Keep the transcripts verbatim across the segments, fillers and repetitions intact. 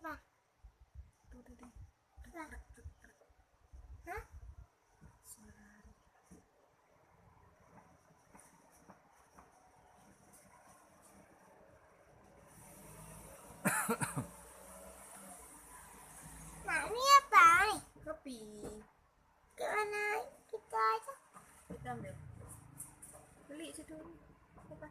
Apa? Tuh, tuh, tuh. Apa? Hah? Suara. Mak, ni apa ni? Kopi. Ke mana kita aja? Kita ambil. Beli situ. Apa?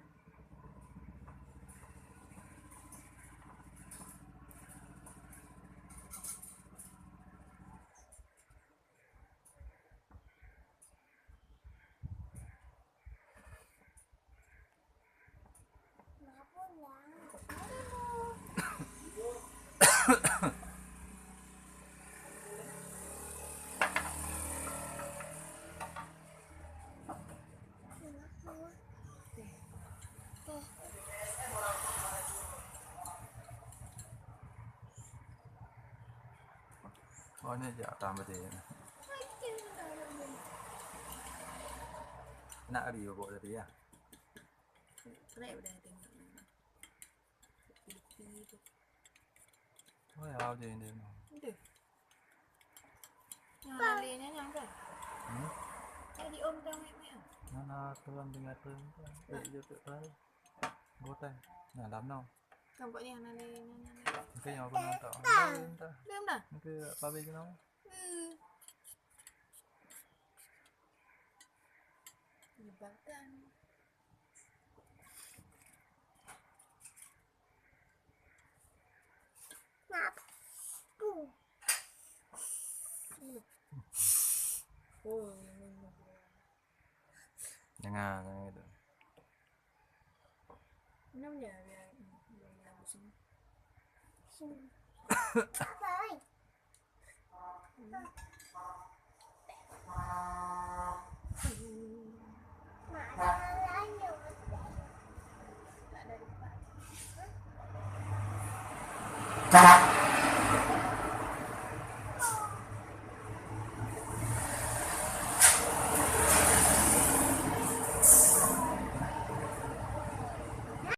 Oh, ni jak tam tadi. Nak hari bawa tadi ya. Trek dah tengok. Pipi tu. Oh, ya, dia, dia. Dia. Yang lain nyang kan? Hmm? Tadi om dah mek-mek ah. Mana tuan dengar tu? Eh, dia tu tahu. Goteng. Nah, lam no. Kan buat ni yang lain, yang lain. Mungkin yang aku nampak. Lain dah. Belum dah? Mungkin apa habis kenapa? Hmm. Nyebarkan. Jangan, jangan gitu. Minum je biar, biar lagu sini. Sini. Apa, oi?